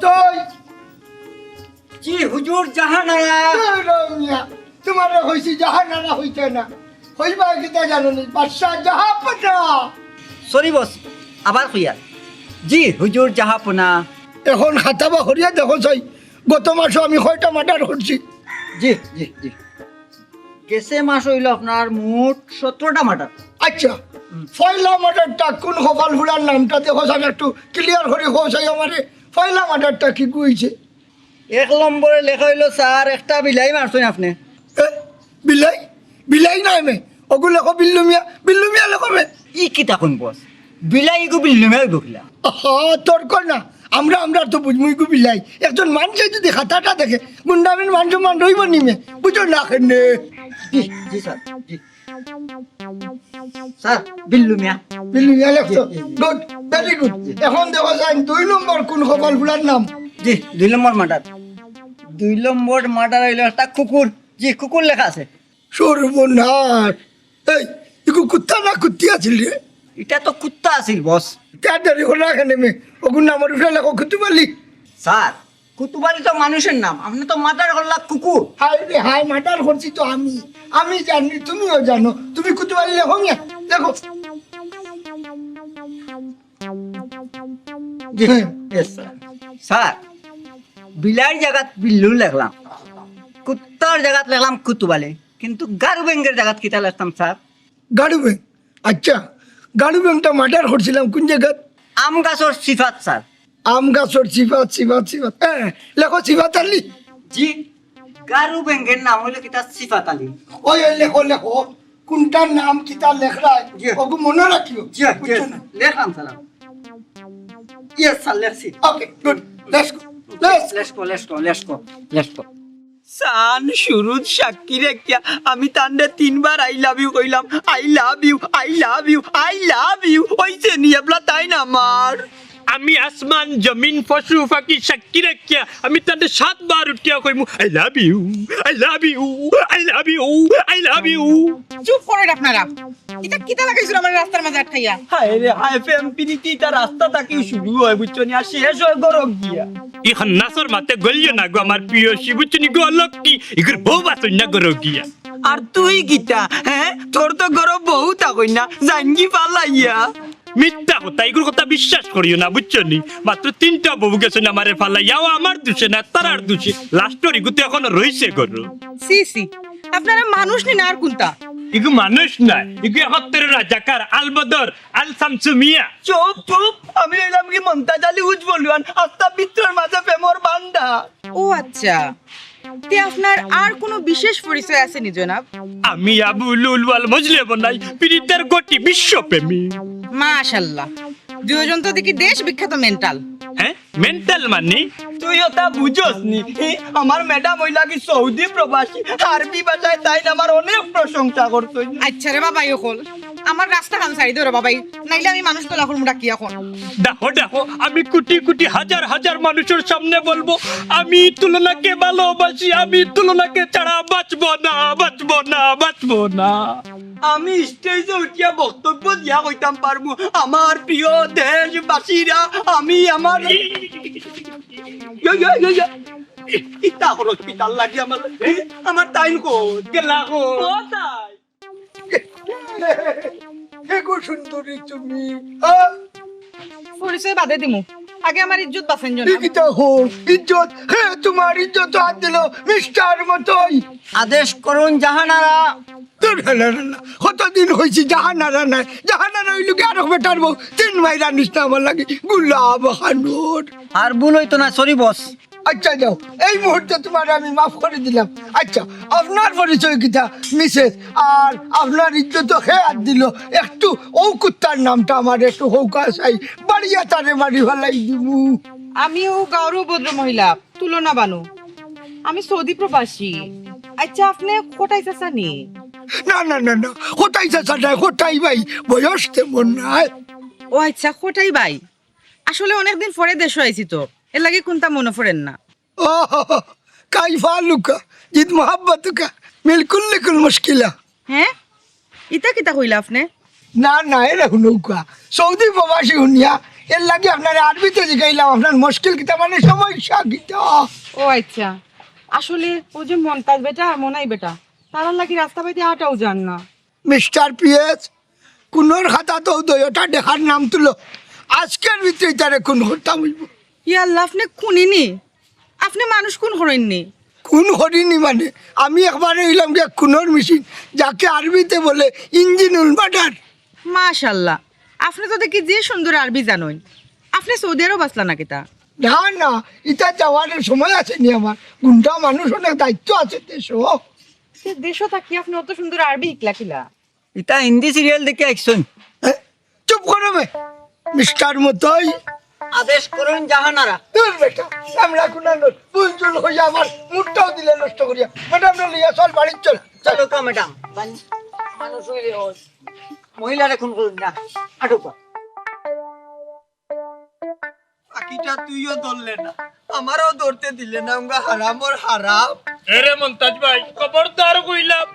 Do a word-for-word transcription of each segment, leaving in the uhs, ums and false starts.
তুই জি হুজুর, জাহানারা। এই রমিয়া, তোমারে কইছি জাহানারা কইতে না, কইবা কিতা জানো নি? বাদশা জাহাপনা। সরি বস, আবার কইয়া। জি হুজুর, জাহাপনা। এখন খাতা বার করিয়া দেখো চাই, গত মাসো আমি কয়টা মার্ডার করছি? জি, জি, জি। গেছে মাস অইলো আপনার মোট সতেরোটা মার্ডার। আচ্ছা, পয়লা মার্ডারটা কোন কপাল ফুড়ার নামটা দেখো চাই, একটু ক্লিয়ার করি কও চাই আমারে। পয়লা মার্ডারটা কিগু অইছে? এক নম্বরে লেখা অইলো স্যার, একটা বিলাই মারছইন আপনে। এ, বিলাই? বিলাই নায় মে, ওগু লেখো বিল্লু মিয়া, বিল্লু মিয়া লেখো মে। ই কিতা কইন বস? বিলাই ইগু বিল্লু মিয়া অইবো কিলা? আহা, তর্ক না, আমরা, আমরা তো বুঝমু ইগু বিলাই। একজন মানষে যদি খাতাটা দেখে, গুন্ডামির মান সম্মান রইবো নি মে, বুঝো না কেনে? জি, জি স্যার, জি। স্যার, বিল্লু মিয়া। বিল্লু মিয়া লেখছো? জি, জি, জি। Good, very good. এখন দেখো চাই দুই নম্বর কোন কপাল ফুড়ার নাম? জি, দুই নম্বর মার্ডার। দুই নম্বর মার্ডার অইলো একটা কুকুর। জি, কুকুর লেখা আছে। সর্বনাশ! এই, ইগু কুত্তা না কুত্তি আছিল রে? ইটা তো কুত্তা আছিল বস। তা দেরি করো না কেনে মে, ওগুর নামর উপরে লেখো কুতুব আলী। স্যার, কুতুব আলী তো মানুষের নাম, আপনে তো মার্ডার করলা কুকুর। হায় রে হায়, মার্ডার করছি তো আমি। আমি জানি, তুমিও জানো। তুমি কুতুব আলী লেখো না, লেখো। জি, হ্যাঁ। Yes sir. স্যার, বিলাইর জাগাত বিল্লু লেখলাম, কুত্তার জাগাত লেখলাম কুতুব আলী, কিন্তু গারু বেঙ্গের জাগাত কিতা লেখতাম স্যার? গারু বেঙ্গ? আচ্ছা, গারু বেঙ্গটা মার্ডার করছিলাম কোন জাগাত? আম গাছর সিফাত স্যার। আম গাছর সিফাত, সিফাত, সিফাত। হ্যাঁ, লেখো সিফাত আলী। জি, গারু বেঙ্গের নাম অইলো কিতা? সিফাত আলী। ওই, ওই, লেখো, লেখো। কোনটার নাম কিতা লেখরায়, জি। ওগু মনো রাখিও। জি, জি। বুঝছো না? লেখলাম স্যার। ইয়েস স্যার, লেখছি। Okay, good. Let's go. Let's go. Let's go, let's go, let's go, let's go. সান সুরুজ সাক্ষী রাখিয়া আমি তানরে তিনবার I love you কইলাম। I love you, I love you, I love you। অইছে নি এবলা তাইন আমার? আমি আসমান, জমিন, পশু, পাখি সাক্ষী রাখিয়া আমি তানরে সাতবার উঠিয়া কইমু, "I love you, I love you, I love you, I love you।" চুপ করেন আপনারা। ইতা কিতা লাগাইছইন আমার রাস্তার মাঝে আটকাইয়া? হায় রে হায়, প্রেম পিরিতি ইতা রাস্তা থাকিউ শুরু অয়, বুঝছো নি? আর শেষ অয় ঘরো গিয়া। ইখান নাচর মাতে গলিও না গো আমার প্রিয়সী, বুঝছো নি গো লক্ষ্মী? ইগুর বউ বাসই না ঘরো গিয়া। আর তুই কিতা, হ্যাঁ? তোর তো ঘরো বউ থাকই না, যাইনগি ফালাইয়া। মিথ্যা কথা, ইগুর কথা বিশ্বাস করিও না, বুঝছো নি? মাত্র তিনটা বউ গেছইন আমারে ফালাইয়া, ও আমার দোষে না, তারার দোষে। লাস্টর ইগু তো এখনো রইছে ঘরো। ছি, ছি, আপনারা মানুষ নি না আর কুনতা? ইগু মানুষ নায়, ইগু একাত্তরের রাজাকার, আল বদর, আল শামসু মিয়া। চুপ, চুপ, আমি অইলাম কি মন্তাজ আলী উজ বলুয়ান, আস্তা ভিতরর মাঝে প্রেমর বান্ডা। ও আচ্ছা, তে আপনার আর কোনো বিশেষ পরিচয় আছে নি জনাব? আমি আবু লুলু আল মজলে বনাই, পিরিতের গটি বিশ্বপ্রেমী। মাশাআল্লাহ, দুইজন তো দেখি দেশ বিখ্যাত মেন্টাল। হ্যাঁ, মেন্টাল মানে? তুই ওটা বুঝোস নি? হি, আমার ম্যাডাম অইলা কি সৌদি প্রবাসী, আরবি ভাষায় তাইন আমার অনেক প্রশংসা করছইন। আচ্ছা রে বাবা, ইয়ে কল, আমার রাস্তা খান ছাড়ি দেও রে বাবা, নাইলে আমি মানুষ তোলা করমু ডাকি এখন। দেখো, দেখো, আমি কোটি কোটি হাজার হাজার মানুষের সামনে বলবো, আমি তুলনাকে ভালোবাসি, আমি তুলনাকে ছাড়া বাঁচবো না, বাঁচবো না, বাঁচবো না। আমি স্টেজে উঠিয়া বক্তব্য দিয়া কইতাম পারমু, আমার প্রিয় দেশবাসীরা, আমি আমার ইয়া, ইয়া, ইয়া, ইয়া। ইতা হলো হসপিটাল লাগি আমার, আমার টাইম কই? গেলা কই? কোথায়? হে গো সুন্দরী তুমি, আ? পরিচয় বাদে দিমু, আগে আমার ইজ্জত বাঁচাইন নি। ইজ্জত, হে, তোমার ইজ্জত তো হাত দিল মিস্টার মতোই। আদেশ করুন জাহানারা। ধুর, না, না, না, না। কতদিন কইছি জাহানারা নায়, জাহানারা অইলো গি আরক বেটার বউ, তিন মাইরা নিস না আমার লাগি, গোলাপ খানুর। আর ভুল অইতো না, সরি বস। আচ্ছা যাও, এই মুহূর্তে তোমারে আমি মাফ করি দিলাম। আচ্ছা, আপনার পরিচয় কিতা, মিসেস? আর আপনার ইজ্জত তো হে হাত দিল, একটু ও কুত্তার নামটা আমারে একটু কউক্কা চাই, বাড়িয়া তারে মারি ফালাই দিমু। আমি ও গাঁওর ভদ্র মহিলা, তুলনা বানু। আমি সৌদি প্রবাসী। আচ্ছা, আপনে কটাই চাচা নি? না, না, না, না, কটাই চাচা নায়, কটাই ভাই, বয়স তেমন নায়। ও আচ্ছা, কটাই ভাই। আসলে অনেকদিন পরে দেশো আইছি তো, এর লাগি কুন্তা মনো পড়ের না। ও, কাইফা হালুকা, জিদ মোহাব্বতুকা, মিল কুল্লি কুল মুশকিলা। হ্যাঁ? ইতা কিতা কইলা আপনে? না, না, এরে হুনউক্কা। সৌদি প্রবাসী হুনিয়া এর লাগি আপনারে আরবিতে জিগাইলাম, আপনার মুশকিল কিতা, মানে সমস্যা কিতা? ও আচ্ছা, আসলে ও যে মন্তাজ বেটা আর মনাই বেটা, তারার লাগি রাস্তা বাইতে আটাও যার না। মিস্টার পিএস, খুনর খাতাত দুইওটা দেখার নাম তুলো, আজকের ভিতরে তারে খুন করতাম অইবো। ইয়া আল্লাহ, আপনে খুনি নি? আপনে মানুষ খুন করইন নি? খুন করিনি মানে, আমি একবারে অইলাম গিয়া খুনর মেশিন, যাকে আরবিতে বলে ইঞ্জিনুল মার্ডার। মাশাআল্লাহ, আপনে তো দেখি যে সুন্দর আরবি জানইন। আপনে সৌদি আরব আছলা না কিতা? না না, ইতা যাওয়ার সময় আছে নি আমার, গুন্ডা মানুষ, অনেক দায়িত্ব আছে দেশো। সে দেশো থাকি আপনে অত সুন্দর আরবি হিকলা কিলা? ইতা হিন্দি সিরিয়াল দেখি আইছইন। এ, চুপ করো বে, মিস্টার মতই। আদেশ করুন জাহানারা। দূর বেটা, আমরা কোন বুল চুল হইয়া আমার মুডটাও দিলে নষ্ট করিয়া। ম্যাডাম, লইয়া চল, বাড়ি চল। চলো কা ম্যাডাম। মানুষ হইলে ওই মহিলারে খুন করুন না। আটুকা। বাকিটা তুইও ধরলে না, আমারও ধরতে দিলে না, উঙ্গা হারামর হারাম। এরে মন্তাজ ভাই, খবরদার কইলাম,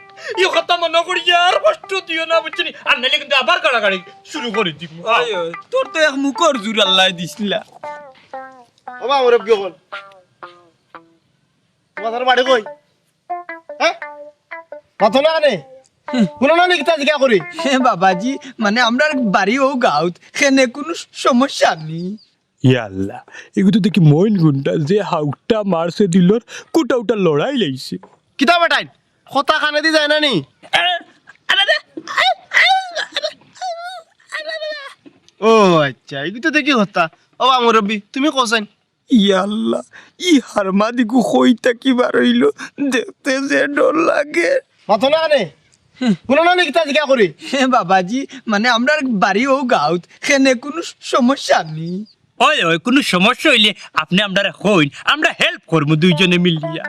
ই কথা মনো করি আর কষ্ট দিও না, বুঝছো নি? আর নাইলে কিন্তু আবার কাড়াকাড়ি শুরু করি দিব। ওই, ওই, তোর তো এক মুখর জোর আল্লায় দিছলা। ও বা মুরব্বি অকল, তোমার বাড়ি কই? হ্যাঁ? মাতো না কেনে? হুনো না নি কিতা জিকা করি? হে বাবাজি, মানে আমরার বাড়ি অউ গাঁওত, কেনে কুনু সমস্যা নি। ইয়া আল্লাহ, এগু তো দেখি মইন গুন্ডা, যে হাউকটা মারছে দিলর, কুটা উটা লড়াই লাইছে। কিতা বেটাইন? কথা কানেদি যায় না নি? ও আচ্ছা, এগু তো দেখি কথা। ও বা মুরব্বি, তুমি কও চাইন। ইয়া আল্লাহ, ই হারমাদিগু কই থাকি বার অইলো, দেখতে যে ডর লাগে। মাতো না কেনে? হুনো না নি কিতা জিকা করি? হে বাবাজি, মানে আমরার বাড়ি অউ গাঁওত, কেনে কুনু সমস্যা নি? ওই, ওই, কুনু সমস্যা অইলে আপনে আমরারে কইন, আমরা help করমু দুইজনে মিলিয়া।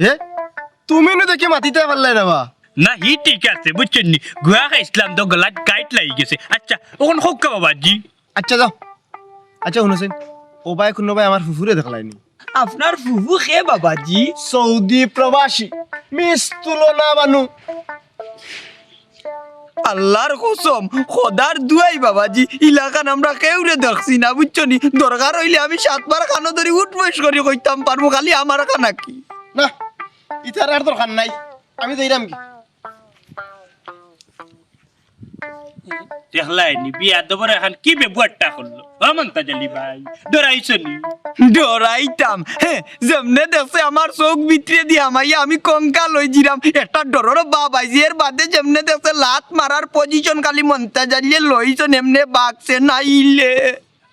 এ? তুমি নু দেখি মাতিতায় পারলায় না বা? না, হি ঠিক আছে, বুঝছইন নি? গুয়া খাইছলাম তো, গলাত গাইট লাগি গেছে। আচ্ছা, অখন কউক্কা বাবাজি। আচ্ছা, যাও। আচ্ছা, হুনো চাইন, ও বায় কুনু বায় আমার ফুফুরে দেখলায় নি? আপনার ফুফু কে বাবাজি? সৌদি প্রবাসী, মিস তুলনা বানু। আল্লার কসম, খোদার দুয়াই বাবাজি, ইলাখান আমরা কেউরে দেখছি না, বুঝছো নি? দরকার অইলে আমি সাতবার কানো ধরি উঠবস করি কইতাম পারমু, খালি আমার কানা কি? না, ইতার আর দরকার নাই, আমি যাইরাম কি? দেখলায় নি, বিয়াদবর এখান কি ব্যবহারটা করলো? ও মন্তাজ আলী ভাই, ডরাইছো নি? ডরাইতাম? হে, যেমনে দেখছে আমার চউখ ভিতরেদি হামাইয়া আমি কঙ্কাল অইযিরাম। একটা ডরর ভাব আইছে, এর বাদে যেমনে দেখছে লাত মারার position খালি মন্তাজ আলীয়ে লইছইন, এমনে বাগছে নাইলে।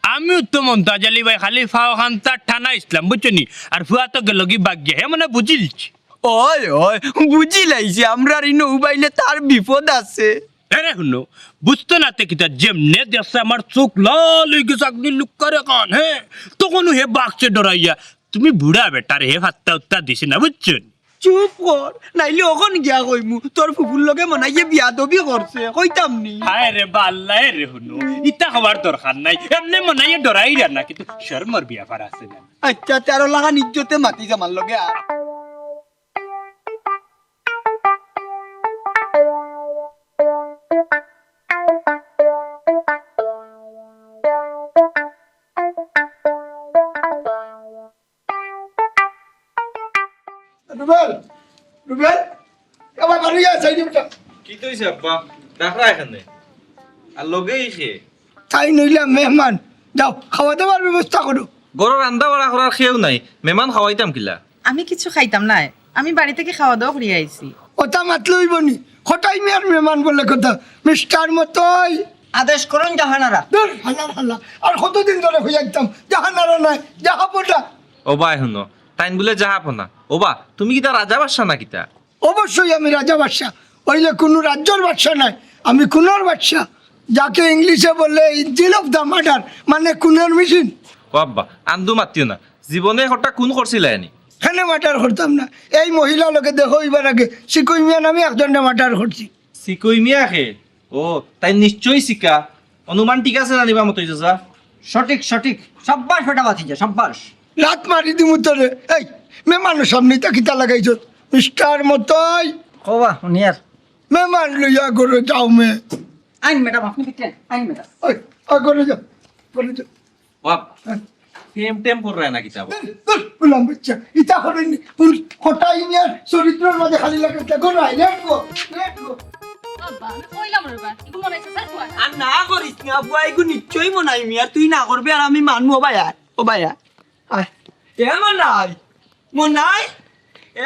আমিও তো মন্তাজ আলী ভাই খালি ফাও খান্তা টানাইছলাম, বুঝছো নি? আর ফুয়া তো গেলগি বাগিয়া, হে মনে বুঝিলছি। ওই, ওই, বুঝিলাইছি, আমরার ইনো উবাইলে তার বিপদ আছে। এরে হুনো, বুঝতো না তে কিতা, যেমনে দেখছে আমার চউখ লাল অইগেছে, আগ্নি লুক্কারে কান, হে, তখনউ হে বাগছে ডরাইয়া। তুমি বুড়া বেটারে, হে ফাত্তা উত্তা দিছে না, বুঝছো নি? চুপ কর, নাইলে অখন গিয়া কইমু, তোর ফুফুর লগে মনাইয়ে বিয়াদবি করছে, কইতাম নি। হায় রে বাল্লায় রে হুনো, ইতা কওয়ার দরকার নাই, এমনে মনাইয়ে ডরাইরা না, কিন্তু শরমর বিয়াপার আছে না। আচ্ছা, তেরো লাখান ইজ্জতে মাতিছ আমার লগে, আ। রুবেল, রুবেল, এবার বাড়ি যা, সাইডে বেটা। কিতা অইছে আব্বা? ডাকরা এখানে। আর লগেই কে? তাইন অইলা মেহমান। যাও, খাওয়া দাওয়ার ব্যবস্থা করো। ঘরো রান্দা বাড়া করার কেউ নাই, মেহমান খাওয়াইতাম কিলা? আমি কিছু খাইতাম নায়, আমি বাড়ি থাকি খাওয়া দাওয়া করিয়া আইছি। ওটা মাতলে অইবো নি, কটাই মিয়ার মেহমান বলে কথা। মিস্টার মতই। আদেশ করুন জাহানারা। ধুর, হালা, হালা। আর কতদিন ধরে কইয়া আইতাম, জাহানারা নায়, জাহাপনা। ও বায় হুনো, তাইন বুলে জাহাপনা। ও বা, তুমি কিতা রাজা বাদশা না কিতা? অবশ্যই আমি রাজা বাদশা, অইলে কুনু রাজ্যর বাদশা নায়, আমি খুনর বাদশা, যাকে ইংলিশে বলে Engine of the Murder, মানে খুনর মেশিন। ও আব্বা, আন্দু মাতিও না, জীবনে একটা খুন করছিলায় নি? কেনে মার্ডার করতাম না? এই মহিলা লগে দেখা অইবার আগে সিকুই মিয়া নামে একজনরে মার্ডার করছি। সিকুই মিয়া কে? ও, তাইন নিশ্চয়ই সিকা। অনুমান ঠিক আছে না নি বা মতই চাচা? সঠিক, সঠিক। সাব্বাস বেটা ভাতিজা, সাব্বাস। লাত মারি দিমু তোরে। এই, মেহমানর সামনে ইতা কিতা লাগাইছস? মিস্টার মতই। কওবা, হুনিয়ার। মেহমান লইয়া ঘরো যাও মে। আইন ম্যাডাম, আপনি ভিতরে আইন। আইন ম্যাডাম। ওই, ওই, ঘরো যাও, ঘরো যাও। বাবা, প্রেম টেম কররায় না কিতা বা? ধুর, গোলাম বাচ্চা, ইতা করেন নি। কোন কটাই মিয়ার চরিত্রর মাঝে খালি লাগে, দেখো না, লেট গো, লেট গো। বাবা, আমি কইলাম রে বা, এগু মনাই চাচার ফুয়া না। আর না করিস না, ফুয়া এগু নিশ্চয়ই মনাই মিয়ার, তুই না করবে আর আমি মানমু, ও ভাই আয়, ও ভাই আয়। আয়। এ মনাই, মনাই,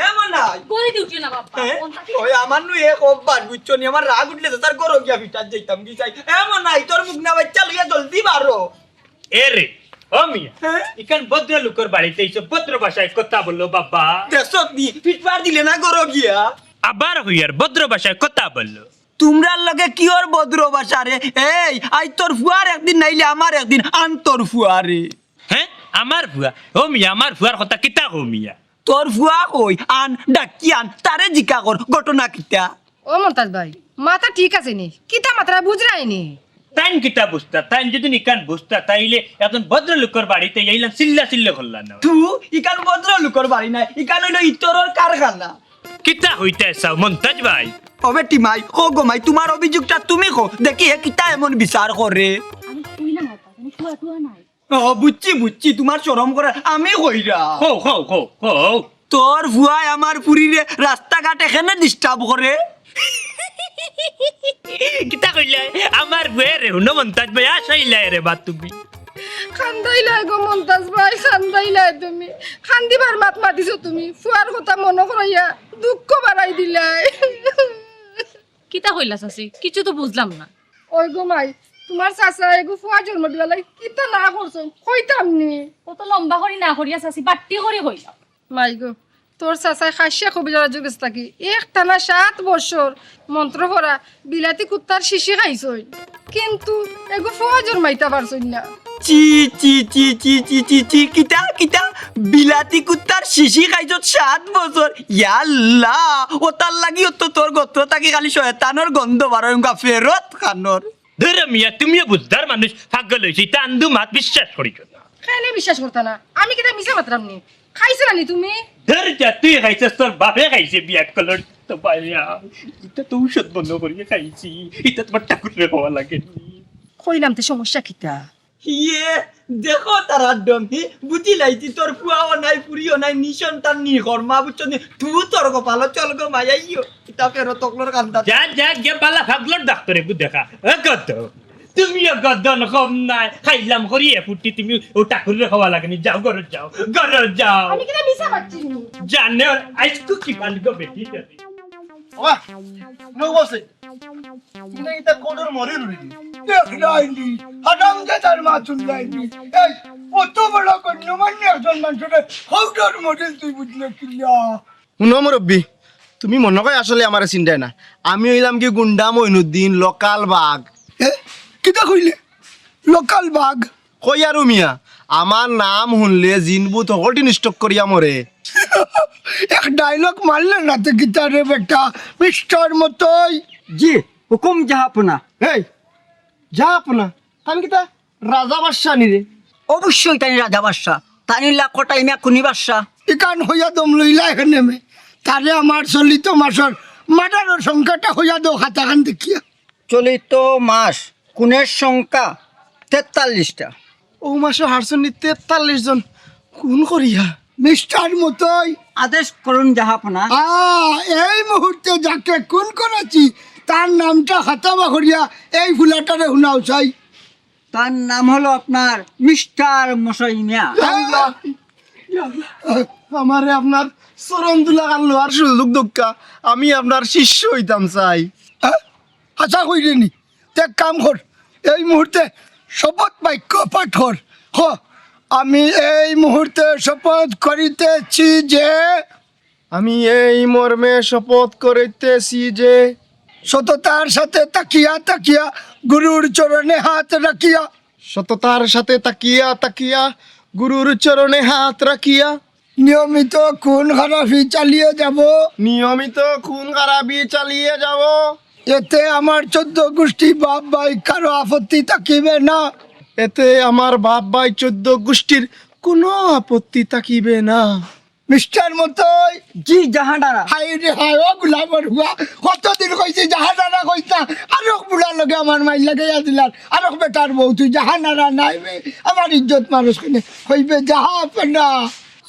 এ মনাই। গড়ি দি উঠিও না বাবা, হ্যাঁ? ওই আমার নু এক অভ্যাস, বুঝছো নি? আমার রাগ উঠলে তো তার ঘরো গিয়া ফিটার যাইতাম, কি চাই? এ মনাই, তোর মুখ না বাচ্চা লইয়া জলদি বারো। এ রে, ও মিয়া, হ্যাঁ? ইখান ভদ্রলোকর বাড়িত আইছো, ভদ্র ভাষায় কথা বলো বাবা। দেখছত নি, ফিটফার দিলে না ঘরো গিয়া। আবার হুইয়ার ভদ্র ভাষায় কথা বলো। তুমরার লগে কিওর ভদ্র ভাষা রে? এই, আইজ তোর ফুয়ার একদিন নাইলে আমার একদিন, আন তোর ফুয়ারে। হ্যাঁ, আমার ফুয়া? ও মিয়া, আমার ফুয়ার কথা কিতা কও মিয়া? তোর ফুয়া কই? আন, ডাকি আন, তারে জিকা কর, ঘটনা কিতা? ও মন্তাজ ভাই, মাথা ঠিক আছে নি? কিতা মাতরা বুঝরায় নি? তাইন কিতা বুঝতা? তাইন যদি ইখান বুঝতা, তাইলে একজন ভদ্রলোকর বাড়িত আইয়া ইলান চিল্লা চিল্লি করলা না। তু, ইখান ভদ্রলোকর বাড়ি নায়, ইখান অইলো ইতরর কারখানা। কিতা কইতায় চাও মন্তাজ ভাই? ও বেটি মাই, ও গো মাই, তুমার অভিযোগটা তুমি কও, দেখি হে কিতা এমন বিচার করে। আমি কইলাম আপা, আমি ফুয়া টুয়া নাই। ও, বুঝছি, বুঝছি, তুমার শরম করে, আমি কইরাম। কও, কও, কও, কও। তোর ফুয়ায় আমার ফুরিরে রাস্তাঘাটে কেনে disturb করে? কিতা কইলায়? আমার ফুয়ারে হুনো মন্তাজ ভাই, আসাইলায় রে বা তুমি। কান্দাইলায় গো মন্তাজ ভাই, কান্দাইলায় তুমি। কান্দিবার মাত মাতিছো তুমি। ফুয়ার কথা মনো করাইয়া দুঃখ বাড়াই দিলায়। কিতা কইলা চাচি? কিচ্ছু তো বুঝলাম না। ওই গো মাই, তুমার চাচায় এগু ফুয়া জন্ম দিবার লাগি কিতা না করছইন, কইতাম নি। অত লম্বা করি না করিয়া চাচি, বাট্টি করি কইলাম। মাই গো, তোর চাচায় খাসিয়া কবিরাজর গেছ থাকি এক টানা সাত বছর মন্ত্র পড়া বিলাতি কুত্তার শিশি খাইছইন, কিন্তু এগু ফুয়া জন্মাইতা পারছইন না। চি, চি, চি, কিতা, কিতা? বিলাতি কুত্তার শিশি খাইছত সাত বছর? ইয়াল্লা, অতার লাগি অত তোর গত্র থাকি খালি শয়তানর গন্ধ বারয়, উনকা ফেরত খানর। ধুর মিয়া, তুমিও বুঝদার মানুষ, পাগল অইছো, ইতা আন্দু মাত বিশ্বাস করিও না। কেনে বিশ্বাস করতা না? আমি কিতা মিছা মাতরাম নি? খাইছো না নি তুমি? ধুর যা, তুই খাইছস, তোর বাপে খাইছে বিয়ার কলর তো বাইয়া। ইতা তো ঔষধ বন্ধ করিয়া খাইছি, ইতা তুমার ঠাকুররে খাওয়া লাগে নি। কইলাম তে সমস্যা কিতা? ইয়ে, দেখো তারার ডম, হি, বুঝিলাইছি তোর ফুয়াও নাই, ফুরিও নাই, নিঃসন্তান নির্ঘর মা, বুঝছো নি? তু তোর কপালো চল গো মাই আইও, ইতা ফেরত অকলর কান্দাত। যা, যা, গিয়া বালা পাগলর ডাক্তর এগু দেখা। এ গদ, তুমিও গদন কম নায়, খাইলাম করি এ ফুটি, তুমি ও ঠাকুররে খাওয়া লাগে নি, যাও ঘরো যাও, ঘরো যাও। আমি কিতা মিছা মাতছি নি? জানে ওর আইসকু কি বান্ধব বেটি। ওয়া, নো বসে। ইনে ইতা কোডর মরিল রে। দেখ ডাইনি, হারাম যে তার মা চুল ডাইনি। এই, অত বড় গণ্যমান্য একজন মানুষরে কোডর মরিল তুই বুঝলে কিলা? হুনো মুরব্বি, তুমি মনো কয় আসলে আমারে চিনরায় না। আমি অইলাম কি গুন্ডা মইনুদ্দিন, লোকাল বাঘ। এ, কিতা কইলে? লোকাল বাঘ? কই আরো মিয়া, আমার নাম হুনলে জিন ভূত হকলটি নিষ্ঠক করিয়া মরে। এক ডায়লগ মারলে না তে কিতা রে বেটা, মিস্টার মতই। জি, হুকুম জাহাপনা। এই, জাহাপনা, তান কিতা রাজা বাদশা নি রে? অবশ্যই তানি রাজা বাদশা, তানি লা কটাই মিয়া কুনি বাদশা। ইখান হইয়া দম লইলা এখানে মে, তারে আমার চলিত মাসর মার্ডারর সংখ্যাটা হইয়া দেও খাতাখান দেখিয়া। চলিত মাস খুনের সংখ্যা তেতাল্লিশটা। ও মাসে হারছনি তেতাল্লিশ জন খুন করিয়া। মিস্টার মতই। আদেশ করুন জাহাপনা। আ, এই মুহূর্তে যাকে খুন করেছি, তার নামটা খাতাবা করিয়া এই ফুলাটারে হুনাও চাই। তার নাম হলো আপনার মিস্টার মশাই মিয়া। আল্লাহ। আমারে আপনার চরণ ধুলা খান লওয়ার সুযোগ দউক্কা, আমি আপনার শিষ্য হইতাম চাই। হ্যাঁ? আচ্ছা, কইরে নি। তে এক কাম কর, এই মুহূর্তে শপথ বাক্য পাঠ কর। হ, আমি এই মুহূর্তে শপথ করিতেছি যে আমি এই মর্মে শপথ করিতেছি যে সততার সাথে তাকিয়া তাকিয়া গুরুর চরণে হাত রাখিয়া সততার সাথে তাকিয়া তাকিয়া গুরুর চরণে হাত রাখিয়া নিয়মিত খুন খারাপি চালিয়ে যাব। নিয়মিত খুন খারাপি চালিয়ে যাব। এতে আমার চোদ্দ গোষ্ঠী বাপ ভাই কারো আপত্তি থাকিবে না। এতে আমার বাপ ভাই চোদ্দ গোষ্ঠীর কোনো আপত্তি থাকিবে না। মিস্টার মতই। জি, জাহানারা। হায় রে হায়, ও গোলামর ফুয়া, কতদিন কইছি জাহানারা কইতা, আরক বুড়ার লগে আমার মাইর লাগাইয়া দিলার, আরক বেটার বউ তুই জাহানারা নাইবে, আমার ইজ্জত মানুষ কেনে কইবে জাহাপনা।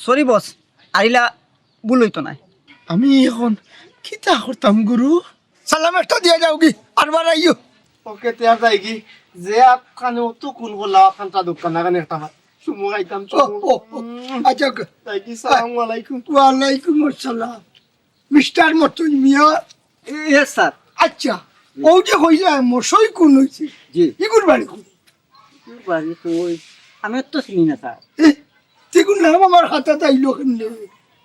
সরি বস, আরিলা ভুল অইতো নায়। আমি এখন কিতা করতাম গুরু? সালাম একটা দিয়া যাওগি, আরবার আইও। ওকে, তে আর যাইগি। যে আপ খানে অত কুন করলা, খানটা দোকান না খানে একটা ভাত। চুমু খাইতাম, ও, চুমু। ও, ও, আচ্ছা, ওকে। যাইগি, সালামু আলাইকুম। ওয়ালাইকুম আসসালাম। মিস্টার মতই মিয়া। এ, এ, স্যার। আচ্ছা, ও যে কইলা, মশাই কুন অইছে? জি। ইগুর বাড়ি কুন? বাড়ি কই? আমি তো চিনি না, স্যার। এ, তে কুন নাম আমার হাতাত আইলো কেমনে?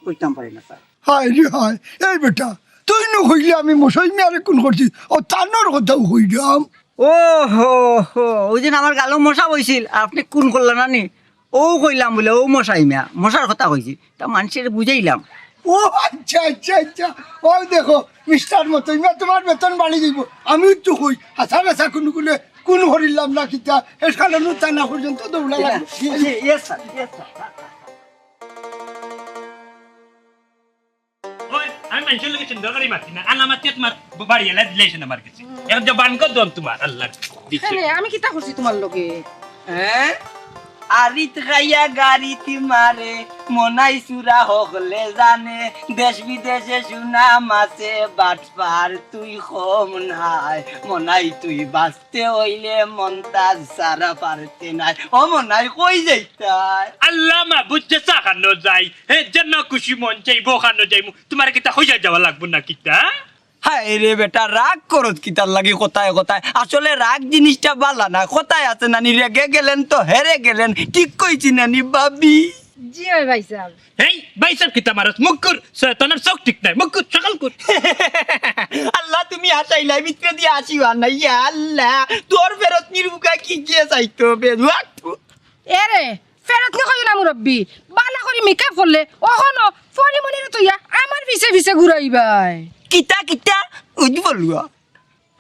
কইতাম পারি না, স্যার। হায় রে হায়, এই বেটা, তুই নু কইলে আমি মশাই মিয়ারে কুন করছি, ও তানর কথাও কইরাম। ও হো হো, ওই দিন আমার গালো মশা বইছিল, আপনি কুন করলা না নি? ও কইলাম বুলে, ও মশাই মিয়া, মশার কথা কইছি, তা মানষেরে বুঝাইলাম। ও আচ্ছা, আচ্ছা, আচ্ছা। ও দেখো, মিস্টার মতই মিয়া, তোমার বেতন বাড়ি যাইব। আমি একটু কই, হাছা হাছা কুন কুনে কুন করিলাম না কিতা, এর কারণে থানা পর্যন্ত দৌড়া জি, লাগবে। জি, জি, yes sir, yes sir। ওই, আমি মানুষের লগে সুন্দর করি মাতি না, আনা মাতিয়া তোমার বাড়ি এলা দিলে এসে আমার কাছে। এখন জবান কর দম তোমার, আল্লাহ দিছে। হ্যাঁ, আমি কিতা করছি তোমার লগে? হ্যাঁ? আরিত খাইয়া গারিত মারে, মনাই চুরা হকলে জানে, দেশ বিদেশে সুনাম আছে, বাটপার তুই কম নাই, মনাই তুই বাঁচতে হইলে মন্তাজ সারা পারতে নাই। ও মনাই কই যাইতায়? আল্লাহ মাবুদ যে সাখানো যাই, হে যেন খুশি মন চাইবো খানো যাইমু, তোমার কিতা হইয়া যাওয়া লাগবো না কিতা? হায় রে বেটা, রাগ করত কিতার লাগি কথায় কথায়? আসলে রাগ জিনিসটা বালা না। কথায় আছে নানি, রেগে গেলেন তো হেরে গেলেন। ঠিক কইছি নানি ভাবি? জি অয় ভাইসাব। এই ভাইসাব কিতা মারস? মুখ কর, শয়তানের চোখ ঠিক নাই। মুখ কর, সকাল কর। আল্লাহ, তুমি আসাইলাই, ভিতরে দিয়া আসিবা না। ইয়া আল্লাহ, তোর ফেরত নির্বুকা কি গিয়ে চাইতো বেজুয়া। এরে, ফেরত নি কইও না মুরব্বি। বালা করি মেকআপ করলে, অখনো ফনি মনিরে তইয়া আমার পিছে পিছে ঘুরাইবায়। কিতা, কিতা? উজ বলুয়া।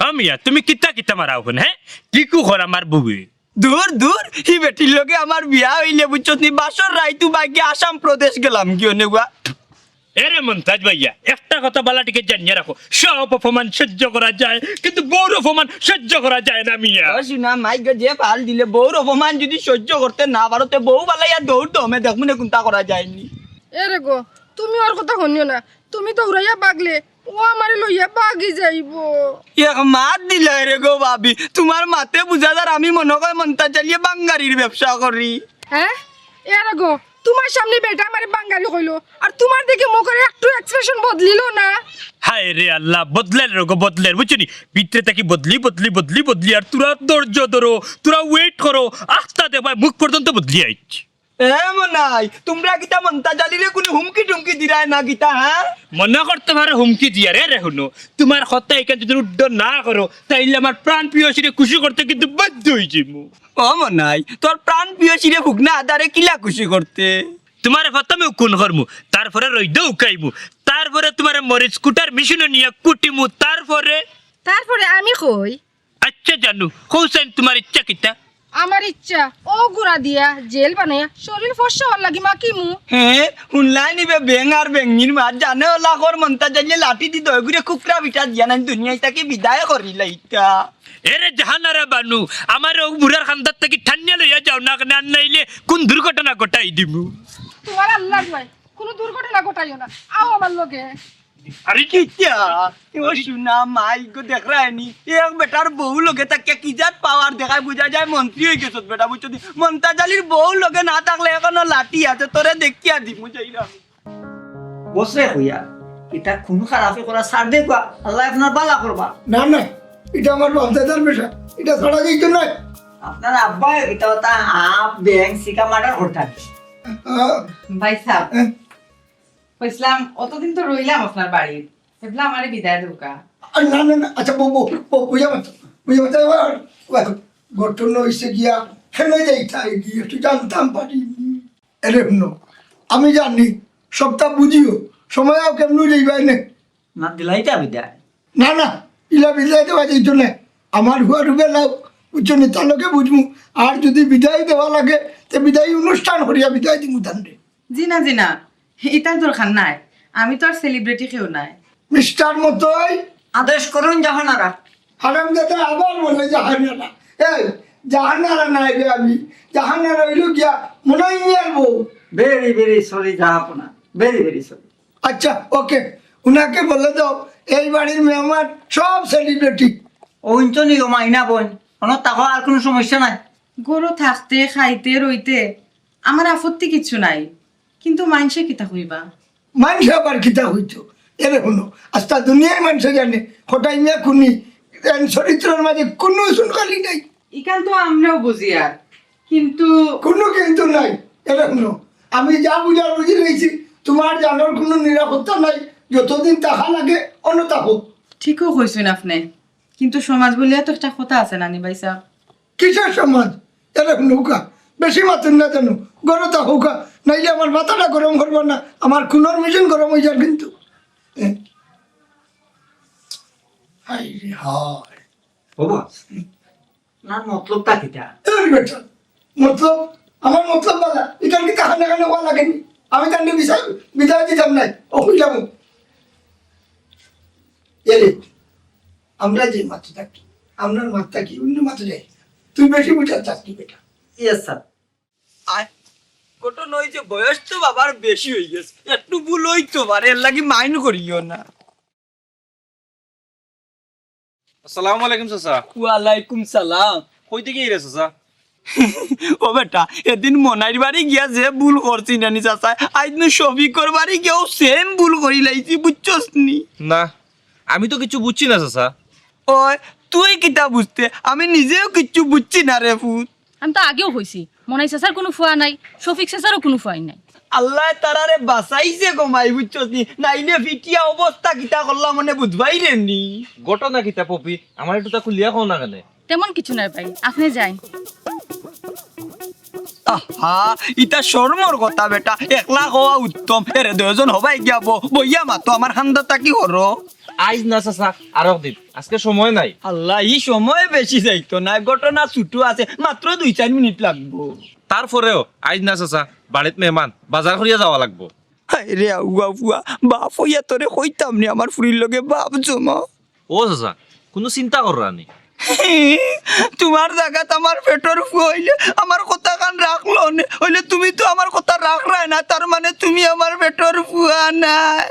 ও মিয়া, তুমি কিতা কিতা মারাও হুন, হ্যাঁ? কিকু কর আমার বুবি? দূর, দূর, হি বেটির লগে আমার বিয়া অইলে বুঝছস নি, বাসর রাইতু বাইকে আসাম প্রদেশ গেলাম গিয়া নেওয়া। এরে মন্তাজ ভাইয়া, একটা কথা বালা টিকে জানিয়া রাখো, সব অপমান সহ্য করা যায়, কিন্তু বউর অপমান সহ্য করা যায় না মিয়া। ও শুনা, মাইক যে ফাল দিলে বউর অপমান যদি সহ্য করতে না পারো, তে বউ বালাইয়া দৌড় দমে দেখমু নে কুন্তা করা যায়নি। এরে গো, তুমি ওর কথা হুনিও না, তুমি দৌড়াইয়া বাগলে ও আমারে লইয়া বাগি যাইবো। এক মাত দিলায় রে গো ভাবি, তোমার মাতে বুঝা যার আমি মনো কয় মন্তাজ আলিয়ে বাঙ্গারির ব্যবসা করি। হ্যাঁ? এরে গো, তোমার সামনে বেটা আমারে বাঙ্গারি কইলো, আর তোমার দেখে মুখের একটু expression বদলিলো না। হায় রে আল্লাহ, বদলের রে গো, বদলের, বুঝছো নি? ভিতরে থাকি বদলি, বদলি, বদলি, বদলি, আর তোরা ধৈর্য ধরো, তোরা wait করো, আস্তা দেখবায় মুখ পর্যন্ত বদলি আইছে। এ মনাই, তোমরা কিতা মন্তাজ আলিরে কুনু হুমকি টুমকি দিরায় না কিতা, হ্যাঁ? মনো করতে পারো হুমকি দিয়ার, এরে হুনো, তোমার কথা এখান যদি রুদ্ধ না করো, তাইলে আমার প্রাণ প্রিয়সীরে খুশি করতে কিন্তু বাধ্য অইযিমু। ও মনাই, তোর প্রাণ প্রিয়সীরে ভুগনা আদারে কিলা খুশি করতে? তোমারে প্রথমে খুন করমু, তারপরে রইদো উকাইমু, তারপরে তোমারে মরিচ কুটার মেশিনো নিয়া কুটিমু, তারপরে তারপরে আমি কই? আচ্ছা জানু, কও চাইন তোমার ইচ্ছা কিতা? আমার ইচ্ছা, ও গুড়া দিয়া জেল বানাইয়া শরীর ফর্সা অওয়ার লাগি মাখিমু। হে, হুনলাই নিবে বেং আর বেঙির মাত, জানে ওলা কর মন্তাজ আলিয়ে লাঠি দি দয় গুড়ে কুকরা বিটা দিয়া নাই দুনিয়াই থাকি বিদায় করিলাইতা। এরে জাহানারা বানু, আমারে ও বুড়ার কান্দাত থাকি টানিয়া লইয়া যাও না কেনে, আর নাইলে কুন দুর্ঘটনা ঘটাই দিমু। তোমার আল্লাহর ভয়, কুনু দুর্ঘটনা ঘটাইও না, আও আমার লগে। আরে কিতা? ও শুনা মাই গো, দেখরায়নি, এক বেটার বউ লগে থাকিয়া কি জাত power দেখায়, বুঝা যায় মন্ত্রী অইগেছত বেটা, বুঝছো নি? মন্তাজ আলির বউ লগে না থাকলে এখনো লাঠি আছে, তোরে দেখিয়া দিমু যাইরা। বসরে কইয়া, ইতা কুনু খারাপি করা ছাড় দে গো, আল্লায় আপনার বালা করবা। না, না, ইটা আমার বাপ দাদার পেশা, ইটা ছাড়া যাইতো নায়। আপনার আব্বায় ইতা ওতা আপ, ব্যাং, সিকা মার্ডার করতা। আহ, ভাইসাব, হ্যাঁ। কইছিলাম, অতদিন তো রইলাম আপনার বাড়িত, এবলা আমারে বিদায় দেউক্কা। আর না, না, না, আচ্ছা, বউ, বউ, বউ, বুঝা পারতো, বুঝা পারতো, এবার, এবার ঘটনা অইছে গিয়া, হেনে যাইতা গিয়া, একটু জানতাম পারি। এরে হুনো, আমি জানি, সবটা বুঝিও, সময় আও কেমনে যাইবায় নে। না দিলাইতা বিদায়। না, না, ইলা বিদায় দেওয়া যাইতো না। আমার হুয়ার হুবে লাও, বুঝছো নি, তার লগে বুঝমু। আর যদি বিদায় দেওয়া লাগে, তে বিদায় অনুষ্ঠান করিয়া বিদায় দিমু তানরে। জি না, জি না, ইতার দরকার নাই, আমি তো আর সেলিব্রিটি কেউ নাই। মিস্টার মতই, আদেশ করুন জাহানারা। হারামজাদা আবার বলে জাহানারা। এই, জাহানারা নাই রে আমি, জাহানারা অইলো গিয়া মুনাইয়ার বউ। ভেরি ভেরি সরি জাহাপনা, ভেরি ভেরি সরি। আচ্ছা, ওকে, উনাকে বলে দাও এই বাড়ির মেহমান সব সেলিব্রিটি। ওইন তো নিও মাইনা বোন, কোনো তাকো আর কোনো সমস্যা নাই। ঘরো থাকতে, খাইতে, রইতে আমার আপত্তি কিচ্ছু নাই, কিন্তু মাইনষে কিতা কইবা? মাইনষে আবার কিতা কইতো? এরে হুনো, আস্তা দুনিয়ার মাইনষে জানে, কটাই মিয়া খুনি, এন চরিত্রর মাঝে কুনু চুনকালি নাই। ইখান তো আমরাও বুঝিয়ার, কিন্তু কুনু কিন্তু নাই। এরে হুনো, আমি যা বুঝার বুঝি লইছি, তুমার জানর কুনু নিরাপত্তা নাই, যতদিন থাকা লাগে অনো থাকো। ঠিকউ কইছইন আপনে, কিন্তু সমাজ বলিয়া তো একটা কথা আছে নানি ভাইসাব। কিসের সমাজ? এরে হুনউক্কা, বেশি মাতইন না জানো, ঘরো থাকউক্কা, নাইলে আমার মাথাটা গরম করবা না, আমার খুনর মেশিন গরম অইযার কিন্তু। এ? হায় রে হায়। বাবা, না মতলবটা কিতা? এরে বেটা, মতলব, আমার মতলব বালা, ইখান কিতা কানে কানে কওয়া লাগেনি? আমি তানরে বিদায় দিতাম নায়, ও কইলাম। এরে, আমরা যে মাতো থাকি, আমরার মাত থাকি অন্য মাতো যাই। তুই বেশি বুঝার চাস নি বেটা। Yes sir. আয়, ঘটনা অইছে বয়স তো বাবার বেশি অইগেছে, একটু ভুল অইতো পারে, এরলাগি মাইন্ড করিও না। আসসালামু আলাইকুম চাচা। ওয়ালাইকুম সালাম। কই থাকি আইরা চাচা? ও বেটা, এদিন মনাইর বাড়ি গিয়া যে ভুল করছি নানি চাচা, আইজ নু শফিকর বাড়ি গিয়াও সেম ভুল করিলাইছি, বুঝছস নি? না, আমি তো কিচ্ছু বুঝছি না চাচা। ওই, তুই কিতা বুঝতে? আমি নিজেও কিচ্ছু বুঝছি না রে পুত। আমি তো আগেও কইছি, মনাই চাচার কুনু ফুয়া নাই, শফিক চাচারও কুনু ফুয়াই নাই। আল্লায় তারারে বাঁচাইছে গো মাই, বুঝছস নি? নাইলে ফিটিয়া অবস্থা কিতা করলাম মানে বুঝবায় রে নি। ঘটনা কিতা পপি? আমারে একটু তা খুলিয়া কও না কেনে? তেমন কিছু নায় ভাই, আপনে যাইন। আহা, ইতা শরমর কথা বেটা, একলা কওয়া উত্তম। এরে দুইজন হবায় গিয়া বও, বইয়া মাতো, আমার কান্দা থাকি হরো। আইজ না চাচা, আরক দিন, আজকে সময় নাই। আল্লাহ, ই সময় বেশি যাইতো নায়, ঘটনা ছুটু আছে, মাত্র দুই চাইর মিনিট লাগবো। তারপরেও আইজ না চাচা, বাড়িত মেহমান, বাজার করিয়া যাওয়া লাগবো। হায় রে আউয়া ফুয়া, বাপ অইয়া তোরে কইতাম নি আমার ফুরির লগে বাপ জমা। ও চাচা, কুনু চিন্তা কররা নি। তুমার জাগাত আমার পেটর ফুয়া অইলে আমার কথাখান রাখলো নে, অইলে তুমি তো আমার কথা রাখরায় না, তার মানে তুমি আমার পেটর ফুয়া নায়।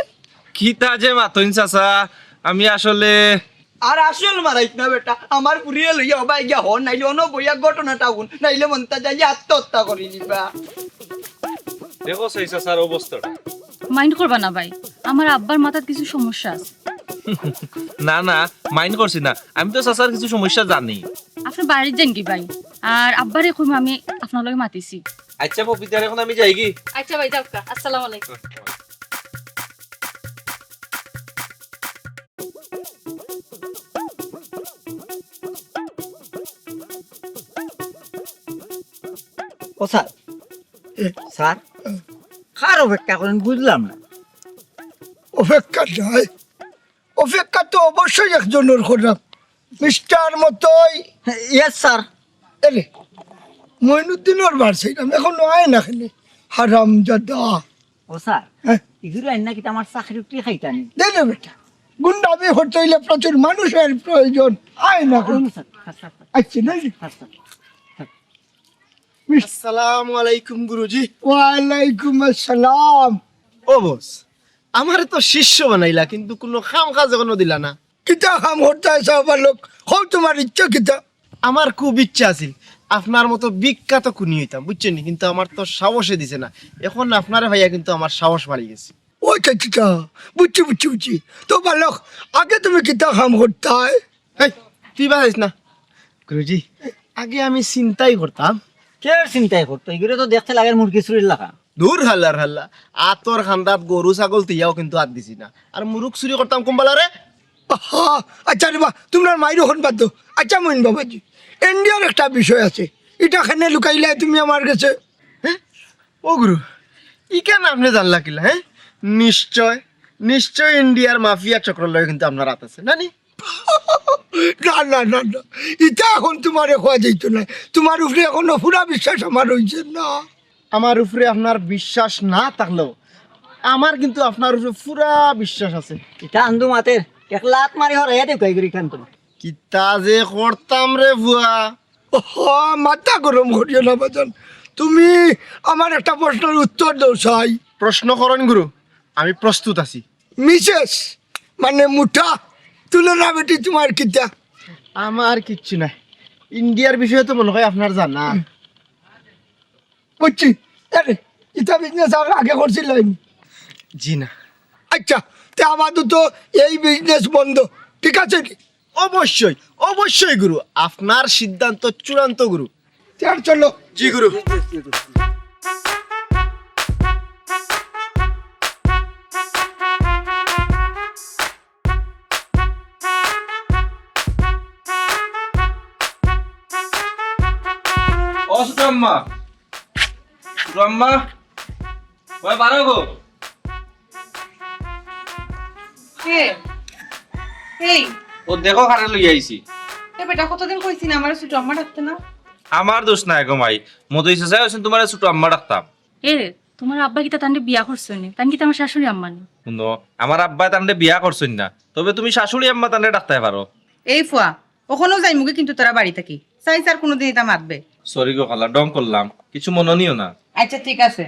কিতা যে মাতইন চাচা, আমি আসলে আর আসল মারাইত না বেটা, আমার ফুরিরে লইয়া হবায় গিয়া হর, নাইলে অনো বইয়া ঘটনাটা হুন, নাইলে মনটা যাইয়া আত্মহত্যা করি নিবা। দেখো সেই চাচার অবস্থাটা। মাইন্ড করবা না ভাই, আমার আব্বার মাথাত কিছু সমস্যা আছে। না না, মাইন্ড করছি না, আমি তো চাচার কিছু সমস্যা জানি। আপনে বাড়িত যাইন গি ভাই, আর আব্বারে কইমু আমি আপনার লগে মাতিছি। আচ্ছা পপি, তাইলে এখন আমি যাই গি? আচ্ছা ভাই, যাও। আসসালামু আলাইকুম। ও স্যার, এ? স্যার, কার অপেক্ষা করেন বুঝলাম না। অপেক্ষা নাই, অপেক্ষা তো অবশ্যই একজনর করলাম, মিস্টার মতই। Yes sir. এরে, মইনুদ্দিনর বার চাইলাম, এখনো আয় না কেনে, হারামজাদা। ও স্যার, হ্যাঁ? ইগুরে আইন না কিতা আমার চাকরি উকরি খাইতা নি? দে রে বেটা, গুন্ডামি করতে অইলে প্রচুর মানুষর প্রয়োজন, আয় না কেনে। ও স্যার, স্যার, স্যার, স্যার। আচ্ছা, নাই রে। Sir, sir, sir. আসসালামু আলাইকুম গুরুজি। ওয়ালাইকুম আসসালাম। ও বস, আমারে তো শিষ্য বানাইলা, কিন্তু কুনু কাম কাজ এখনো দিলা না। কিতা কাম করতায় চাও বালক? কও তুমার ইচ্ছা কিতা? আমার খুব ইচ্ছা আছিল, আপনার মতো বিখ্যাত খুনি অইতাম, বুঝছইন নি? কিন্তু আমার তো সাহসে দিছে না। এখন আপনারে পাইয়া কিন্তু আমার সাহস বাড়ি গেছে। ও আচ্ছা, আচ্ছা, আচ্ছা। বুঝছি, বুঝছি, বুঝছি। তো বালক, আগে তুমি কিতা কাম করতায়? এই, তুই বাজাইস না। গুরুজি, আগে আমি ছিনতাই করতাম। কে ছিনতাই করতো? ইগুরে তো দেখতে লাগে মুরগি চুরির লাখান। দূর হালার হালা, আতর কান্দাত গরু ছাগল থইয়াও কিন্তু আত দিছি না। আর মুরগ চুরি করতাম কুনবালারে? আহা, আচ্ছা রে বা, তুমরার মাইর অখন বাদ দেও। আচ্ছা মইন বাবাজি, ইন্ডিয়ার একটা বিষয় আছে, ইটা কেনে লুকাইলায় তুমি আমার গেছে? হ্যাঁ? ও গুরু, ইখান আপনে জানলা কিলা, হ্যাঁ? নিশ্চয়, নিশ্চয় ইন্ডিয়ার মাফিয়া চক্রর লগে কিন্তু আপনার আত আছে, না নি? না, না, না, না। ইটা অখন তুমারে কওয়া যাইতো নায়। তুমার উপরে অখনো পুরা বিশ্বাস আমার অইছে না। আমার উপরে আপনার বিশ্বাস না থাকলেও আমার কিন্তু আপনার উপরে পুরা বিশ্বাস আছে। ইতা আন্দু মাতের, এক লাত মারি হরাইয়া দেউক্কা ইগুরে ইখান তো। কিতা যে করতাম রে ফুয়া। ওহ, মাথা গরম করিও না বাজান, তুমি আমার একটা প্রশ্নর উত্তর দেও চাই। প্রশ্ন করইন গুরু, আমি প্রস্তুত আছি। মিসেস, মানে মুটা, তুলনা বেটি তোমার কিতা? আমার কিচ্ছু নাই। ইন্ডিয়ার বিষয়ে তো মনে হয় আপনার জানা। বুঝছি। আরে, ইতা বিজনেস আর আগে করছিলাম? জি না। আচ্ছা, তে আপাতত এই বিজনেস বন্ধ, ঠিক আছে নি? অবশ্যই, অবশ্যই গুরু, আপনার সিদ্ধান্ত চূড়ান্ত গুরু। তে আর চলো। জি গুরু। ও ছোট আম্মা, ছোট আম্মা, ওই বারো গো। কে? এই। ও দেখো কারে লই আইছি। এ বেটা, কতদিন কইছি না আমারে ছোট আম্মা ডাকতে না? আমার দোষ নাই গো মাই, মদই চাচায় কইছইন তোমারে ছোট আম্মা ডাকতাম। এ, তোমার আব্বা কিতা তানরে বিয়া করছইন নি? তান কিতা আমার শাশুড়ি আম্মা নি? হুনো, আমার আব্বায় তানরে বিয়া করছইন না, তবে তুমি শাশুড়ি আম্মা তানরে ডাকতায় পারো। এই ফুয়া, অখনও যাইমুগি কিন্তু তোরা বাড়ি থাকি। চাইছ আর কুনুদিন ইতা মাতবে। সরি গো খালা, ঢং করলাম, কিছু মনো নিও না। আচ্ছা, ঠিক আছে।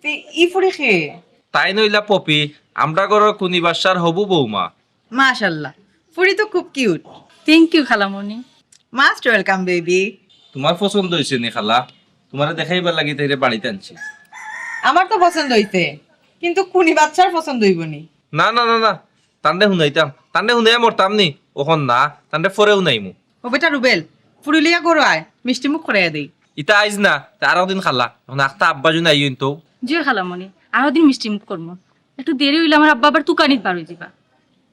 তে ই ফুড়ি কে? তাইন অইলা পপি, আমরার ঘরর কুনি বাদশার হবু বৌমা। মাশাআল্লাহ, ফুড়ি তো খুব কিউট। Thank you খালামণি। Most welcome baby। তোমার পছন্দ অইছে নি খালা? তোমারে দেখাইবার লাগি তাইরে বাড়িত আনছি। আমার তো পছন্দ অইছে, কিন্তু কুনি বাদশার পছন্দ অইবো নি? না না না না, তানরে হুনাইতাম, তানরে হুনাইয়া মরতাম নি, অখন না, তানরে পরে হুনাইমু। ও বেটা রুবেল, ফুড়ি লইয়া ঘরো আয়, মিষ্টি মুখ করাইয়া দেই। ইতা আইজ না, তে আরক দিন খালা, অখন আখতা আব্বা জুন আইয়ইন তো। জি খালামণি, আরক দিন মিষ্টি মুখ করমু। একটু দেরি অইলে আমার আব্বা আবার তুকানিত বার অই যিবা।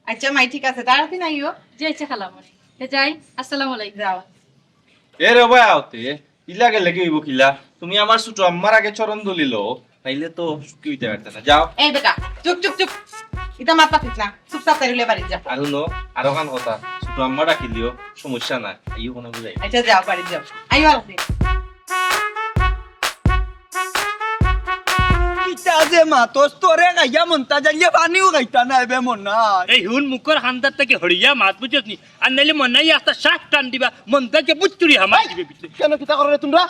আচ্ছা মাই, ঠিক আছে, তাড়াতাড়ি আইও। জি আচ্ছা খালামণি, তে যাই, আসসালামু আলাইকুম। যাও। এ রে ভাই, আওতে ইলা গেলে কি অইবো কিলা? তুমি আমার ছোট আম্মার আগে চরণ ধরি লও, নাইলে তো সুখী অইতে পারতে না। যাও। এই বেটা, চুপ, চুপ, চুপ। ইতা মাত মাতিস না। চুপচাপ তাইলে বাড়িত যা। আর হুনো, আরোখান কথা, ছোট আম্মা ডাকিলিও, সমস্যা নাই। আইও কোনো বুঝাই। আচ্ছা, যাও, বাড়িত যাও। আইও আর। কিতা যে মাতস, তোরে খাইয়া মন্তাজ আলিয়ে পানিও খাইতা না এবে মন্নাই। এই হুন মুখর খান্দার থাকি হরিয়া মাত বুঝছস নি? আর নাইলে মন্নাই একটা শ্বাস টান দিবা, মন্তাজে বুচ্চুরি হামাই দিবে ভিতরে। কেন কিতা করো রে তোমরা?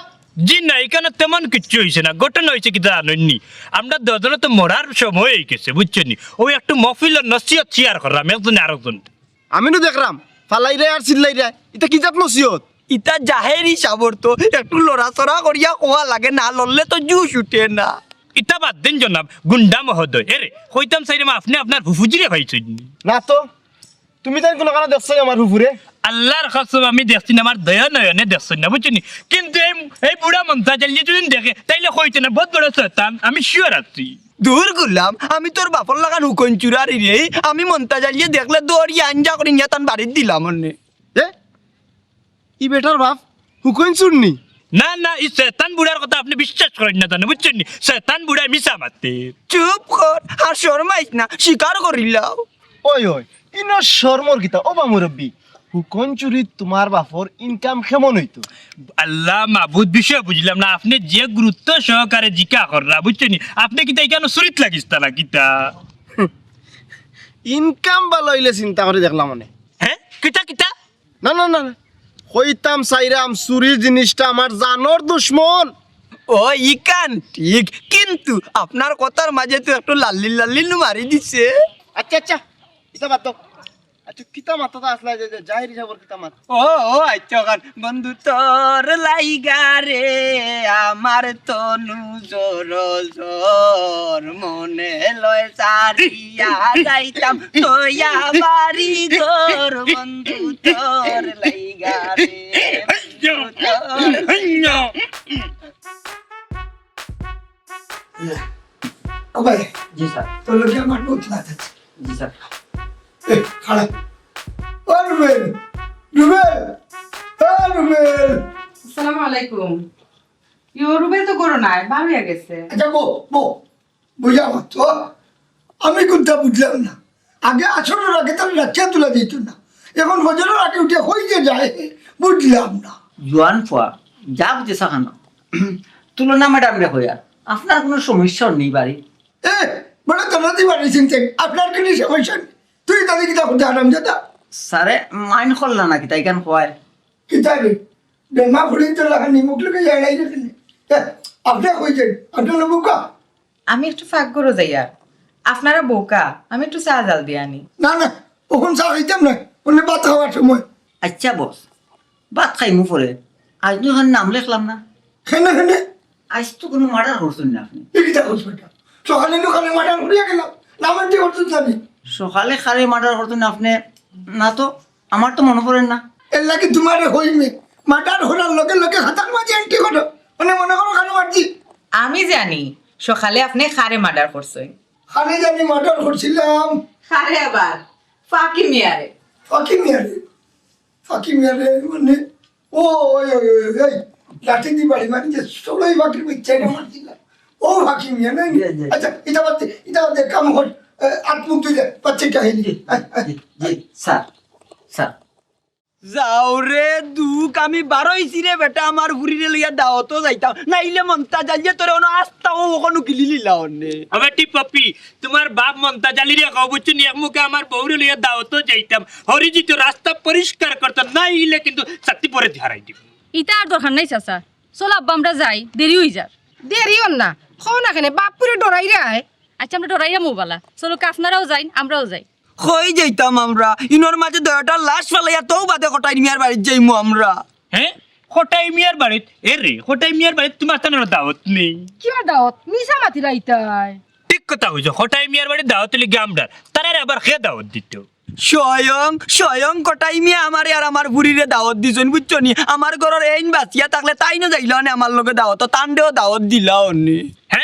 জি না, ইখানো তেমন কিচ্ছু অইছে না। ঘটনা অইছে কিতা জানইন নি? আমরা দুইজনে তো মরার সময় অই গেছে, বুঝছইন নি? অউ একটু মহফিলর নসিহত share কররাম, একজনে আরকজনরে। আমি নু দেখরাম, ফালাইরায় আর চিল্লাইরায়। ইতা কি জাত নসিহত? ইতা জাহেরি সাবর তো, একটু লড়াচড়া করিয়া কওয়া লাগে, না লড়লে তো জুশ উঠে না। ইতা বাদ দেইন জনাব, গুন্ডা মহোদয়। এরে, কইতাম চাইরাম, আপনে আপনার ফুফুজিরে পাইছইন নি? না তো। তুমি তাইন কুনুখানো দেখছো আমার ফুফুরে? আল্লার কসম আমি দেখছি না, আমার দুইও নয়নে দেখছি না, বুঝছইন নি? কিন্তু এই, এই বুড়া মন্তাজ আলিয়ে যদি দেখে, তাইলে কইতো না, বউত বড় শয়তান, আমি sure আছি। দূর গুলাম, আমি তোর বাপর লাখান হুকইন চুরারি রে, আমি মন্তাজ আলিয়ে দেখলে দৌড়িয়া আঞ্জা করি নিয়া তান বাড়িত দিলাম অনে। এ? ই বেটার বাপ হুকইন চুর নি? না, না, ই শয়তান বুড়ার কথা আপনে বিশ্বাস করইন না জানো, বুঝছইন নি? শয়তান বুড়ায় মিছা মাতে। চুপ কর, আর শরমাইস না, স্বীকার করিলাও। ওই, ওই, ইনো শরমর কিতা? ও বা মুরব্বি, হুকইন চুরিত তুমার বাপর income কেমন অইতো? আল্লা মাবুদ, বিষয় বুঝলাম না, আপনে যে গুরুত্ব সহকারে জিকা কররা, বুঝছইন নি? আপনে কিতা ইখানো চুরিত লাগিস্তা না কিতা? Income ভালা অইলে চিন্তা করি দেখলাম অনে। হে? কিতা, কিতা? না, না, না, না। কইতাম চাইরাম, চুরি জিনিসটা আমার জানর দুশমন। ও, ইখান ঠিক, কিন্তু আপনার কথার মাঝে তো একটু লাল্লি লাল্লি নু মারি দিছে। আচ্ছা, আচ্ছা, ইতা বাদ দেও। আচ্ছা, কিতা মাত তা আছলা যে, যে জাহেরি সাবর কিতা মাত? ও, ও, আচ্ছা, অখান। বন্ধু তোর লাইগা রে, আমার তনু জর জর, মনে লয় ছাড়িয়া যাইতাম তইয়া বাড়ি ঘর, বন্ধু তোর লাইগা রে, বন্ধু তোর লাইগা। ও ভাই। জি স্যার। তোর লগে আমার বউত মাত আছে। জি স্যার। এ, খাড়া। ও রুবেল, রুবেল, ও রুবেল। আসসালামু আলাইকুম। ইয়ো, রুবেল তো ঘরো নাই, বার অইয়া গেছে। আচ্ছা, বউ, বউ, বুঝা মাত। আমি কুন্তা বুঝলাম না। আগে আসরর আগে তারে রাখিয়া তুলা যাইতো না, এখন ফজরর আগে উঠিয়া কই যে যায়, বুঝলাম না। জোয়ান ফুয়া, যা বুঝে সাখানো। তুলনা ম্যাডামরে কইয়া, আপনার কুনু সমস্যা নি বাড়ি? এ, বড় দরদি বাড়ি চিনতে, আপনার কোনো সমস্যা নেই। তুই তাহলে কিতা করতে হারাম যেটা? স্যারে, মাইন্ড করলা না কিতা ইখান কওয়ায়? কিতা রে? বেমা ফুড়ি তো লাগানি মুখ লোকে এড়াই রেখে নে। এ, আপনি কই যান? আপনার বোকা? আমি একটু ফাঁক ঘরো যাইয়ার। আপনারা বোকা, আমি একটু চা জাল দিয়া আনি। না, না, অখন চা খাইতাম না, অনে ভাত খাওয়ার সময়। আচ্ছা বস, ভাত খাইমু পরে। আইজ নু খালি নাম লেখলাম না। কেনে, কেনে? আইজ তো কুনু মার্ডার করছইন না আপনে। এ কিতা করছো এটা? সকালে নু খালি মার্ডার করিয়া গেলাম, নাম এন্ট্রি করছো জানি। সকালে খালি মার্ডার করছইন না আপনে? না তো, আমার তো মনো পড়ের না। এর লাগি তুমারে কইমু, মার্ডার করার লগে লগে খাতার মাঝে এন্ট্রি করো। মানে মনে করো খালি মারছি। আমি জানি সকালে আপনে কারে মার্ডার করছইন। কারে জানি মার্ডার করছিলাম। কারে আবার? ফাকি মিয়ারে। ফাকি মিয়ারে? ফাকি মিয়ারে মানে, ও, ওই, ওই, ওই, ওই, ওই, লাঠি দি বাড়ি মারি যে সবাই ফাকির বাচ্চা এটা মারছিলাম। ও ফাকি মিয়া, না? জি, জি। আচ্ছা, ইটা বাদ দে, ইটা বাদ দে, কাম কর। এ, আত মুখ ধুই দে, বাচ্চা একটা হয়নি। জি, জি, জি, স্যার, স্যার। যাও রে দুখ, আমি বারইছি রে বেটা, আমার ফুরিরে লইয়া দাওয়াতো যাইতাম, নাইলে মন্তাজ আলিয়ে তোরে অনো আস্তা অউ অখনো গিলি লিলা অনে। আবে টিপ পাপি, তুমার বাপ মন্তাজ আলিরে কও বুঝছো নি, এক মুখে আমার বউরে লইয়া দাওয়াতো যাইতাম, হরিজিত রাস্তা পরিষ্কার করতাম, নাইলে কিন্তু ছাতি পরে হারাই দিব। ইতা আর দরকার নাই চাচা, চল আব্বা আমরা যাই, দেরি অই যার। দেরি অর না, কও না কেনে, বাপ পুরে ডরাই রে আয়। আচ্ছা আমরা ডরাইয়া মুবালা, চলো কা আপনারাও যাইন, আমরাও যাই। কই যাইতাম আমরা? ইনোর মাঝে দুইটার লাশ ফালাইয়া তউ বাদে কটাই মিয়ার বাড়িত যাইমু আমরা। হে? কটাই মিয়ার বাড়িত? এ রে, কটাই মিয়ার বাড়িত তুমার তানর দাওয়াত নেই। কিওর দাওয়াত? মিছা মাতিরা ইতায়। ঠিক কথা কইছো, কটাই মিয়ার বাড়িত দাওয়াত অইলে গি আমরার। তারারে আবার কে দাওয়াত দিতো? স্বয়ং, স্বয়ং কটাই মিয়া আমারে আর আমার ফুরিরে দাওয়াত দিছইন, বুঝছো নি? আমার ঘরর এইন বাচিয়া থাকলে তাইনও যাইলা অনে আমার লগে দাওয়াতো, তানরেও দাওয়াত দিলা অনে। হে?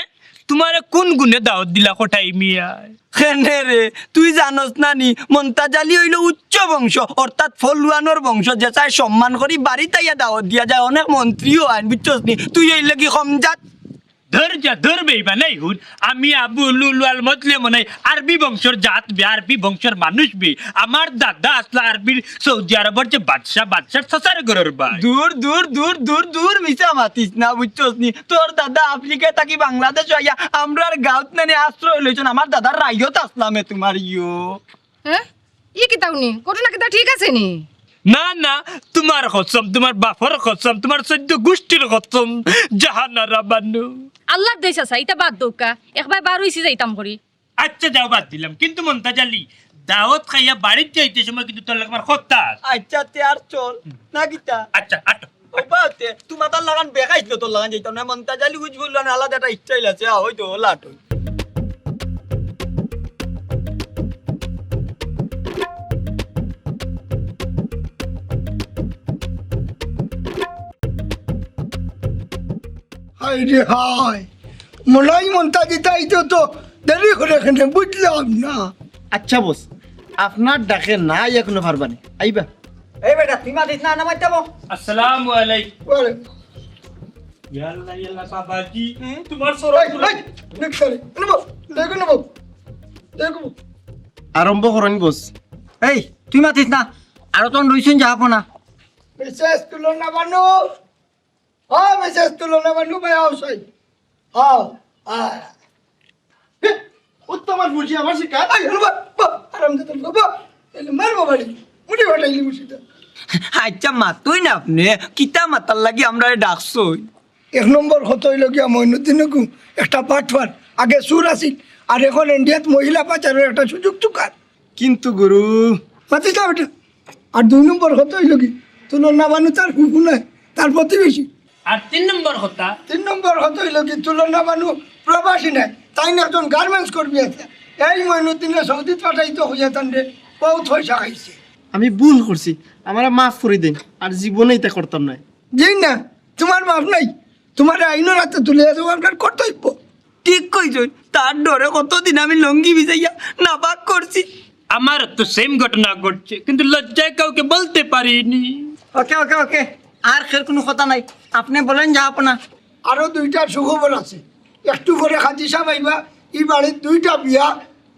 তুমারে কুন গুণে দাওয়াত দিলা কটাই মিয়ায়? কেনে রে, তুই জানোস না নি, মন্তাজ আলী অইলো উচ্চ বংশ, অর্থাৎ ফলুয়ানর বংশ, যেতায় সম্মান করি বাড়িত আইয়া দাওয়াত দিয়া যায়, অনেক মন্ত্রীও আইন, বুঝছস নি? তুই অইলে কি কম জাত? ধর যা, ধর বেইবা নাই হুন, আমি আবু লুলু আল মতলে মনে হয় আরবি বংশর জাত বে, আরবি বংশর মানুষ বে। আমার দাদা আসলা আরবির সৌদি আরবর যে বাদশা, বাদশার চাচার ঘরর ভাই। দূর, দূর, দূর, দূর, দূর, মিছা মাতিস না, বুঝছস নি? তোর দাদা আফ্রিকা থাকি বাংলাদেশ আইয়া আমরার গাঁওত নানি আশ্রয় লইছইন। আমার দাদার রাইয়ত আসলামে তুমার ইয়ো। হ্যাঁ? ই কিতা হুনি? ঘটনা কিতা ঠিক আছে নি? না, না, তুমার কসম, তুমার বাপর কসম, তুমার চৌদ্দ গুষ্টির কসম, জাহানারা বানু। আল্লার দেশ আছে, ইতা বাদ দউক্কা। একবার বারইছি যাইতাম করি। আচ্ছা, যাও, বাদ দিলাম। কিন্তু মন্তাজ আলী, দাওয়াত খাইয়া বাড়িত যাইতে সময় কিন্তু তোর লগে আমার কথা আছে। আচ্ছা, তে আর চল, না কিতা? আচ্ছা, আটো। ও বা, তে, তুমার তার লাগান বেকাইছিল, তোর লাগান যাইতাম না। মন্তাজ আলী উজ বললো না, আলাদা একটা স্টাইল আছে, আ, ওই তো, ওলা আটো। হায় রে হায়, মনে হয় মন্তাজ ইতা আইতে তো দেরি করে কেনে, বুঝলাম না। আচ্ছা বস, আপনার ডাকে না আইয়া কুনু পারবা নি, আইবা। এই বেটা, তুই মাতিস না, না মাতিস না। আসসালামু আলাইকুম। ওয়ালাইকুম। ইয়াল্লা, ইয়াল্লা, বাবাজি, হুম? তুমার এই, সরল এই, নিক সারি, নেব, দেখো নেব, দেখো। আরম্ভ করইন বস। এই, তুই মাতিস না, আরো তখন রইছইন যাবো না। মিসেস তুলনা বানু, ও মিসেস তুলনা বানু ভাই, আও সাই। আও, আ। হে, ও তো আমার বুঝি আমার শিকার। এই, হলো বা, বা, আরাম দে তো, বা, তাইলে মারবো বাড়ি। মুড়ি ফাটাইলি মুর্শিদা। আচ্ছা, মাতইন আপনে, কিতা মাতার লাগি আমরারে ডাকছইন? এক নম্বর কথা অইলো গিয়া মইনুদ্দিন গু একটা বাটপার, আগে চুর আছিল, আর এখন ইন্ডিয়াত মহিলা পাচারর একটা সুযোগ তুকার। কিন্তু গুরু। মাতিস না বেটা। আর দুই নম্বর কথা অইলো কি, তুলনা বানু তার ফুফু নায়, তার প্রতিবেশী। আর তিন নম্বর কথা? তিন নম্বর কথা অইলো কি, তুলনা বানু প্রবাসী নায়, তাইন একজন গার্মেন্টস কর্মী আছে। এই মইনুদ্দিনরে সৌদিত পাঠাইতো কইয়া তানরে বহুত পয়সা খাইছে। আমি ভুল করছি, আমারে মাফ করি দেইন, আর জীবনে ইতা করতাম নায়। জি না, তুমার মাফ নাই, তুমারে আইনর আতে তুলিয়া দেওয়া আমরার কর্তব্য। ঠিক কইছইন, তার ডরে কতদিন আমি লুঙ্গি ভিজাইয়া নাপাক করছি। আমার তো সেম ঘটনা ঘটছে, কিন্তু লজ্জায় কাউকে বলতে পারিনি। ওকে, ওকে, ওকে, আর খের কুনু কথা নাই, আপনে বলেন যা আপনা। আরো দুইটা সুখবর আছে, একটু পরে কাজী সাব আইবা, ই বাড়িত দুইটা বিয়া,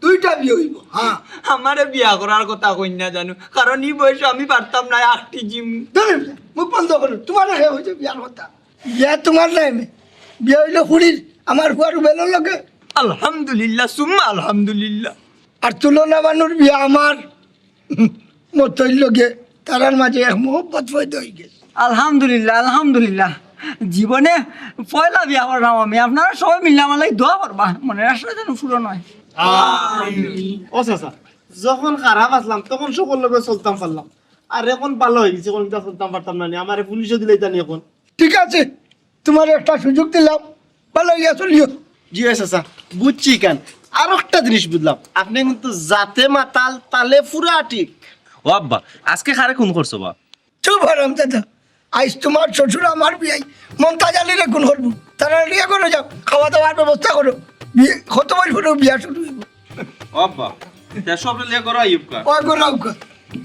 দুইটা বিয়া অইবো। হ্যাঁ। আমারে বিয়া করার কথা কইন না জানু, কারণ ই বয়সো আমি পারতাম নায়, আখটি জিম। ধুর, মুখ বন্ধ করো, তুমার হে অইছে বিয়ার কথা। বিয়া তুমার নায় নি, বিয়া অইলো ফুড়ির, আমার ফুয়া রুবেলর লগে। আলহামদুলিল্লাহ সুম্মা আলহামদুলিল্লাহ। আর তুলনা বানুর বিয়া আমার মতইর লগে, তারার মাঝে এক মহব্বত পয়দা অই গেছে। আলহামদুলিল্লাহ, আলহামদুলিল্লাহ। জীবনে পয়লা বিয়া করলাম আমি। আপনারা সবাই মিলে আমার লাগি দোয়া করবা, মনের আশা যেন পূরণ হয়। ও চাচা, যখন খারাপ আছলাম তখন সকল লগে চলতাম পারলাম, আর এখন ভালা অই গেছি, এখন ইতা চলতাম পারতাম না নি, আমারে পুলিশে দিলাইতা নি এখন। ঠিক আছে, তোমার একটা সুযোগ দিলাম, ভালা অইয়া চলিও। জি ভাই চাচা, বুঝছি কেন। আর একটা জিনিস বুঝলাম, আপনি কিন্তু জাতে মাতাল, তালে ফুরা ঠিক। ও আব্বা, আজকে কারে খুন করছো বা? চুপ হারাম দাদা, আইজ তোমার শ্বশুর আমার বিয়াই মন্তাজ আলীরে খুন করবো। তারা রেডি করে যাও, খাওয়া দাওয়ার ব্যবস্থা করো। বিয়ে কত বছর পরে বিয়া শুরু হইব। ও আব্বা, তে সব লে করো আইয়ুব কা। ওই গো রাউকা,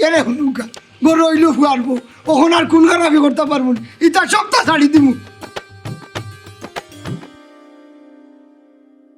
এরে হুনুকা, গরু হইল ফুয়ারবো। ওখান আর কোন খারাপি করতে পারবো না। ইতা সবটা ছাড়ি দিমু।